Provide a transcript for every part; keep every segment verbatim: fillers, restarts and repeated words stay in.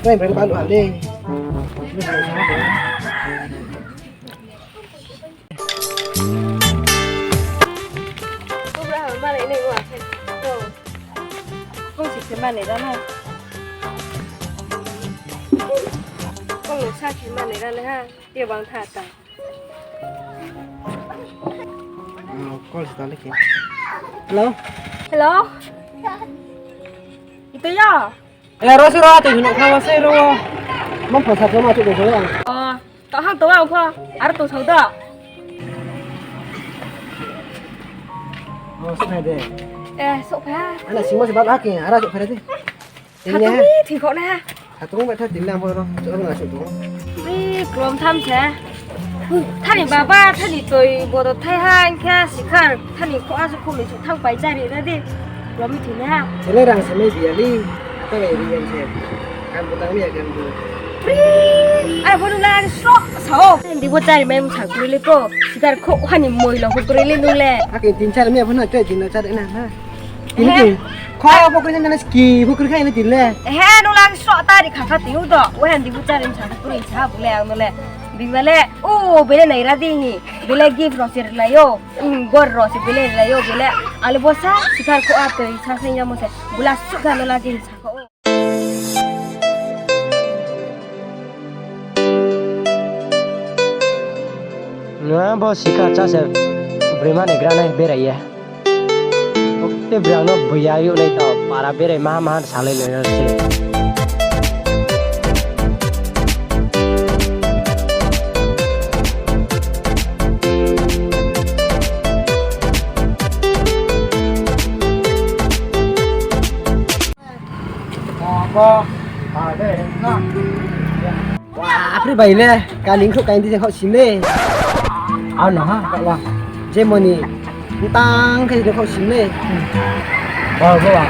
Kau brai balu ha le. Kubra ha malai nai wa khe. Kau si khe malai ra na. Kau sa khe malai ra na ha. Tei bang tha ta. Call si ta le khe. Hello. Hello. Ito ya. Eh, ro se ro, tei hino kha wa se ro. Mang phone sa ma chu de so. Oh, to hang to wa pho. Ar to so da. Oh, sna de. Eh, so pha. Ana simo se ba ha khe, ara so pha de. Satung ni thing kho na. Satung bai tha tin na bo ro. Chu na chu to. Ui, klom tham se. Thani baba, thani toi bodo thai ha, hing khe sikhar, thani kho asu khumi su thang pai chari na di. Lomi thini ha. Sele rang samai biyali, ata bai ri yang se. Kam butang ni agam bu. Pri, ai bo nung la sro sao. Di bo chari mai msa kuri le ko. Sikhar kho hani moi lo kuri le nung le. Akin tin char mi abo na chai tin na char na ha. Tini he. Kho bo kuri na ski bo kuri khai na tin le. He nung la sro ta ri kha kha tin u do. Wo han di bo chari msa kuri sa bu le ang le. Bima le, o, bele nai ra di hi. Bele gift ro se rilai yo. Hmm, gor ro se bele rilai yo, bele. Ale bo sa, sikhar kho a toi, sa sa ya mo se. Bula sukha no la di sa kho. Nua bo sikhar cha se. Brima ni gra nai berai ye. Te brang no buya yunai to para berai maha maha salai nai se. Wa, apri bai le, kaling kho kain di je kho sim le. Ano ha, ka wa. Je moni, tang khe je kho sim le. Ba, ba, ba.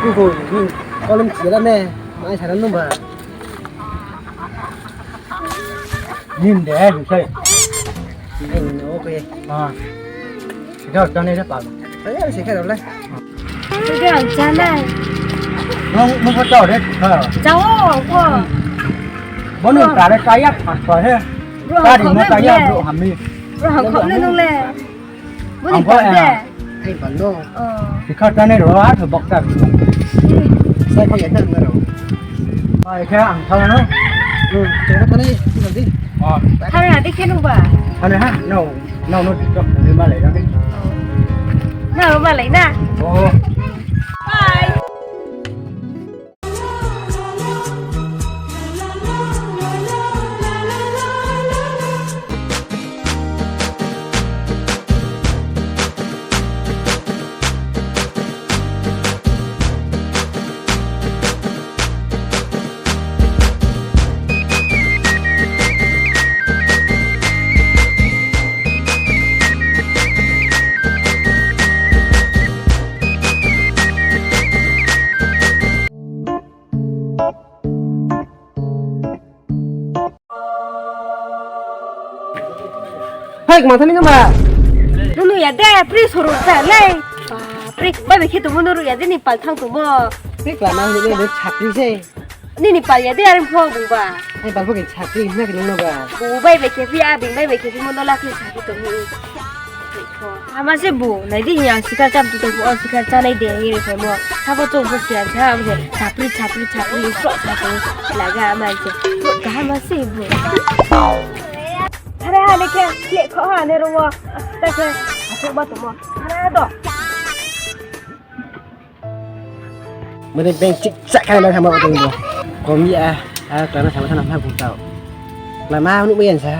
Ku ko, ku, kolom chila ne, mai saran nung ba. Nim de, eh, sai. Nim de, okay. Ah. Sikhar chá nai de pa. Ai, sikhar le. Sikhar chá nai. Nung, nung pho chá de, sikhar. Chá o, ko. Bo nung chá de, chá ya, pa, pa, he. Bro, chá di, hangkho nung chá ya, le. Bro, hami. Bro, hangkho nung le. Bo ni pal de. Ai, pal no. Oh. Sikhar chá nai ro, a, thoi bok ta. Sai kho ya ta na ro. Ai, khe ang thang no. Hmm, chá nai, thang di. Oh. Thang di khe nung ba. Thang ha, no, no, no, di chok, di malai na. Oh. Na, malai na. Oh. Bye. Hai, kma thani kama? Nunu ya de, pri soru sa le. Pri, bai bai khe tumo nuru ya de ni pal thang tumo. Pri kla na ni de chakri se. Nini pal ya de arim pho bung ba. Hai pal pho ke chakri na ke nung ba. Bu bai bai khe phi a bing bai bai khe phi mo no la khe chakri tumo. Ama se bu, nai di yang sikar cham tu tu bu, sikar cha nai de, ni re mo. Sabo tu bu sian cha, bu se, chapri, chapri, chapri, sok, sok, sok, laga ama se. Ka ama se bu. Hara ha ne ke, ke kho ha ne ro wo. Ta ke, asuk ba tu mo. Hara do. Mene bank chik chak khai na sama tong bo. Komi a, a, klana sama sana na bung tau. Klana anu mayan sa.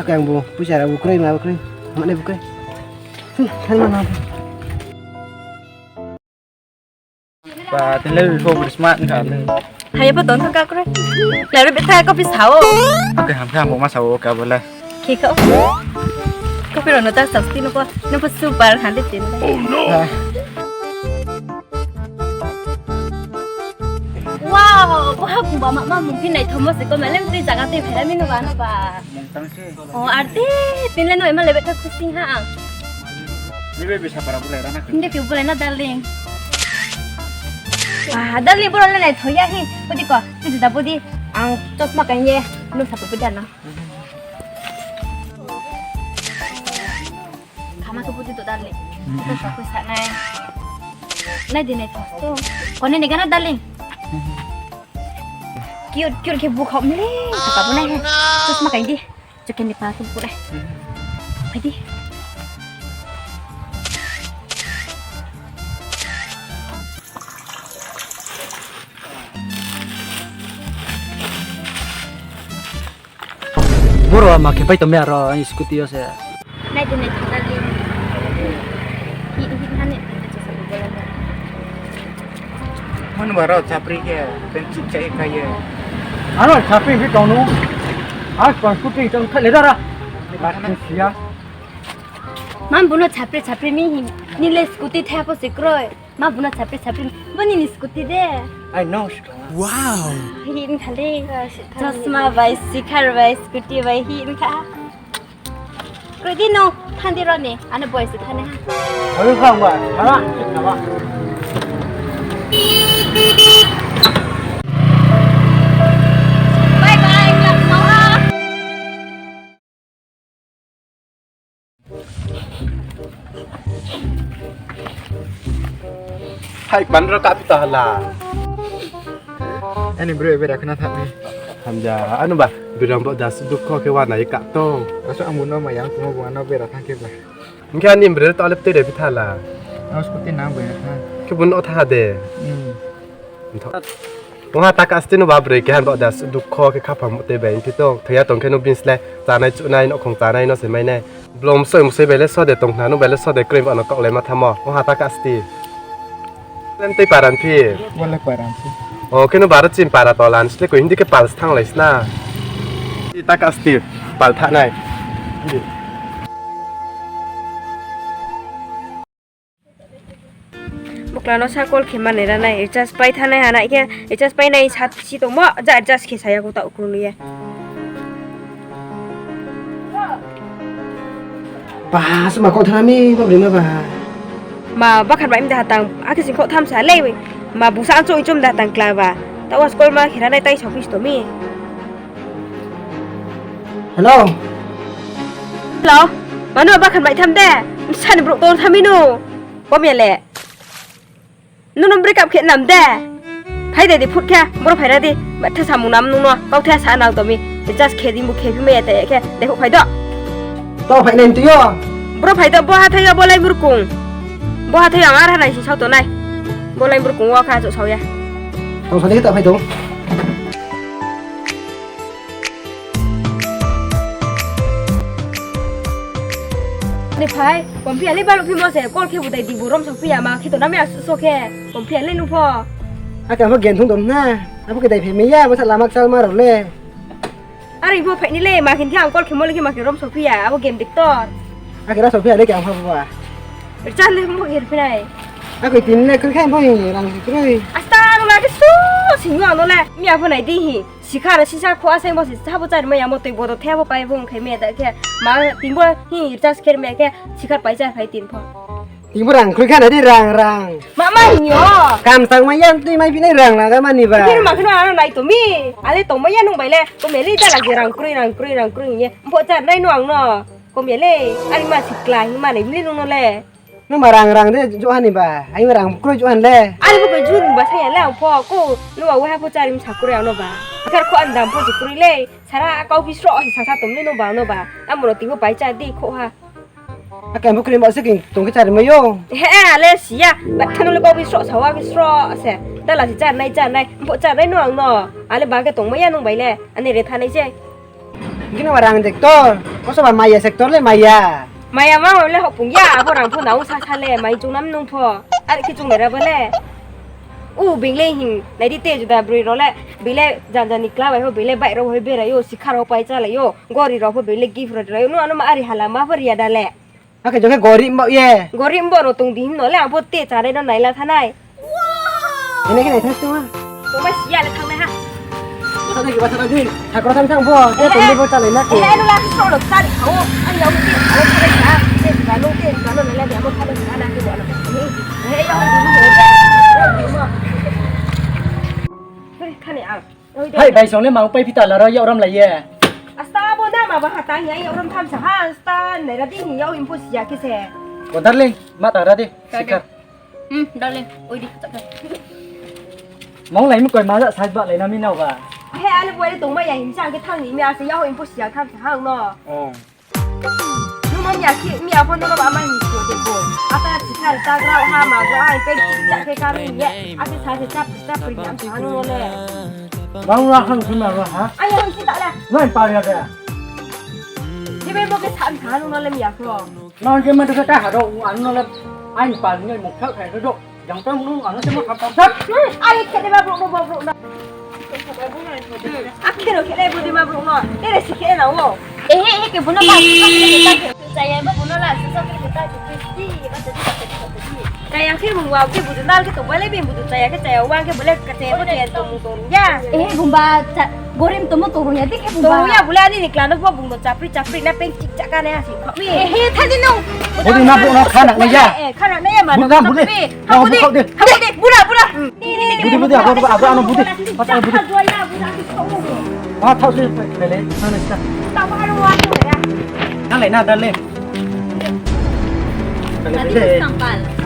Aku yang bu, pusa ra bu kroi, ma bu kroi. Mana bu kroi. Hmm, kan mana bu. Ba, tin le bu smart ka le. Hai apa ton ka kroi. Klaro betha kopi sao. Oke, ham ham ma sao ka bola. Khe kau. Kopi rao no ta sasti no ko, no ko super khande tin. Oh no. Wow, bo ha bung ba ma ma mung phi nai thomo se ko melem tei jaga tei phera mi no ba no ba. Mung tang se. Oh, arti tin le no ema lebe ka khusi ha ang. Ni be bisa para bulai rana. Ni ke bulai na darling. Ah, darling, boro le naithao ya hi. Bodi ko, tu juda bodi. Ang chosma kaing ye, nung sapai bodi ano. Khama khe bodi to, darling. To sapai sa nai. Nai di, naithao to. Kone ni gana, darling. Cute, cute khe bukhok mle. Saka bo nai he. Chosma kaing di. Chokeni pa khe bukhok nai. Phai di. Boro ma khe pai tong mi aro aini scooty yo se. Nai di, nai di, darling. Hi, hi, ha ni, hi, hi, sa, sa, sa. Mano baro chapri khe, pen chuk chai kha ye. Ano chapri hi tong nu. As pa scooty tong kha le dara. Ba, siya. Man buno chapri, chapri mi hi. Ni le scooty the po se kroi. Ma buno chapri chapri, bo nini scooty de. I know, Shikha. Wow. Hi wngkha le. Chosma bai, sikhar bai, scooty bai, hi wngkha. Kroi di no, thang di ro ni, ano boy se thani ha. Ano thang ba, thang ba, thang ba. Bye bye, club mau ha. Hai, man ro kap ta hala. Ani bro, bera khna thang ni. Hamja, anu ba, birang bo das dukho khe wana ye kap tong. Aso ang buno ma yang tongmo bo ano bera thang khe ba. Hingkhe ani bro to alep tei re pitha la. Ano scooty nang bera thang. Khe buno tha de. Hmm. Ong ha, ta kasti no ba broi keha bo das dukho khe khaphang tei bai, hingkhe to thoiya tong khe no bini slái chanai chunai, nouhkhong chanai no se mai nai. Blom soi msoi bai le sode tong khna, no bai le sode kroi, bo no kaohlai ma thamo. Ong ha, ta kasti. Lem tei paran phi. Wale paran phi. O, khe no baro chin para tolan, sle koi hindi khe pal sthanglai sna. Ta kasti, pal thanai. Bukla no sa call khe mani ra nai, recharge pai thanai ha nai khe, recharge pai nai sa si tongmo, ja recharge khe saya ko ta ukru ni ye. Ba, suma kau thana mi, ba brima ba. Ma, bakhan bai mda hatang, akhe sing kau tham sa le, ma busa ancho ichum da tang kla ba. Ta was call ma khe ra nai tai sa office to mi. Hello. Hello. Mano bakhan bai tham de. Sani brouh tor thami no. Kom ya le. Nung no break up khe nam de. Phai de di phut khe. Boro phai ra di. Ba the samung nam nung no. Kau the sa nang to mi. Just khe di mu khe phi me ya te khe. De phut phai do. To phai nai tui yo. Boro phai do bo hathai yo bo lai burkung. Bo hathai yo ang ar ha nai si sao to nai. Bo lai burkung wo kha cho sao ya. Tong sa di khe ta phai tong. Ni phai, Pompia le baluh phimo se, call khe budai di bu rom sophi ya ma, khe to na me asuh so khe, Pompia le nung pho. Ake abo gen thung dom na, abo khe dai phai mai ya, bo sa lama kchal ma rao le. Are bo phai ni le, ma khe khe ang call khe mo le khe ma khe rom sophi ya, abo gen diktor. Ake ra sophi ya le khe ang pha pha. Rcha le mo khe phi nai. Ake tin le khe khe bo rang si kroi. Asta no la ke su, sing yo no le, mi abo nai di hi. Sikhar sisa kho asai mo se sabo chari mai ya mo tui bodo the bo pai bo wngkhai me da khe ma tingbo hi recharge kher me khe sikhar pai char phai tin pho. Tingbo rang khrui kha na di rang rang. Ma ma hing yo. Kam tang mai ya tui mai phi nai rang laga mani ba. Kher ma khno ano nai to mi. Ale tong mai ya nung bai le. Ko me le da la je rang krui rang krui rang krui ye. Bo char nai no ang no. Ko me le. Ani ma sikla hing ma nai mi nung no le. Nung ba rang rang de juh han ni ba, aing rang kroi juh han le. Ani bo koi juh ni ba sa ya le ang pho, ko nung ba waiha pho chari msa kroi ang no ba. Kar kho an dam pho si kroi le, sara kau phi sroh si sasa tom le nung ba ang no ba. Amo no tui bo pai cha di kho ha. Ake ang bo kroi ba se king tong khe chari mai yo. He, ale si ya, ba thanu le kau phi sroh sa wa phi sroh se. Da la si char nai char nai, bo char nai no ang no. Ale ba khe tong mai ya nung bai le, ani re tha nai se. Gini wa rang sector, koso ba maya sector le maya. Maya ma le hopung ya, abo rang pho nau sa sa le, mai chung nam nung pho. Are khe chung nera bo le. U bing le hing, nai di te juda broi ro le, bing le jan jan ni kla bai pho, bing le bike ro pho berai yo, sikhar ro pai cha lai yo, gori ro pho bing le gift ro rai yo, nung ano ma ari hala ma pho ria da le. Ake jokhe gorib mbaoh ye. Gorib mbaoh no tong di himno le, ang pho te chanai no naila thanai. Ini khe naithak tongma. Tongma siya le thangnai ha. Basa dei, basa dei. Thakro thang thang pho. Te tong di pho chalai na khe. Eh, no la so lo chari khao. Ani ang te alo chari kha. Te ba no, te ba no le le amo khale kha na ke bo na. Ni. Eh, ya ni. Hai, bai song le ma pai phi ta la ro, yak rom lai ye. Asta bo na ma ba ha ta hi, yak rom tham sa ha, asta nai ra di hi, yak him pho si ya khe se. O darling, ma ta ra di, sikhar. Hmm, darling, oi di, chak khe. Mong lai mi koi ma ja sa ba lai na mi nao ba. He, ale bo le tong ma ya him sa khe thang ni mi a se, yak him pho si ya tham sa ha no. Oh. Nung no mia khe, mia pho nung no ba ma ni so de bo. Ata sikhar ta grao ha ma grao ha, pe chak khe ka mi ye. Ake sa se chap, chap pri nam sa nung no le. Bang ra hang sima ra ha? Ai, hang si ta la. Nai pa ya de. Di be mo ke sa sa nung no le mia pho. Nang ke ma de ka ha do, anu no le. Ai pa ni mo kha kha do. Jang tong nung ano se ma kap kap. Ai, khe de ma brouh no, brouh no. A khe ro khe de bo de ma brouh no. Tere si khe na wo. Ehe, ehe, khe bo no ba. Chaya ma bo no la, sa sa khe ta khe si, ba sa di, ba sa di, ba sa di. Chaya khe bo wa, khe bo de nal khe to ba le, bo de chaya khe chaya wa khe bo le, khe chaya bo chaya to mo to ya. Ehe, bo ba, cha, gorem to mo to ya, de khe bo ba. To ya, bo le ani ni kla no bo bo no chapri, chapri na peng chik chak ka na si. Ehe, tha di nung. Bo de ma brouh no khana nai ya. Eh, khana nai ya ma. Bung kang, bung de. Bung de. Bung de, bung de, bung de, abo, abo, abo, ano bung de. Pas ano bung de. Ah, thao se, pele, thao na sita. Nang lai na, darling. Pele, pele.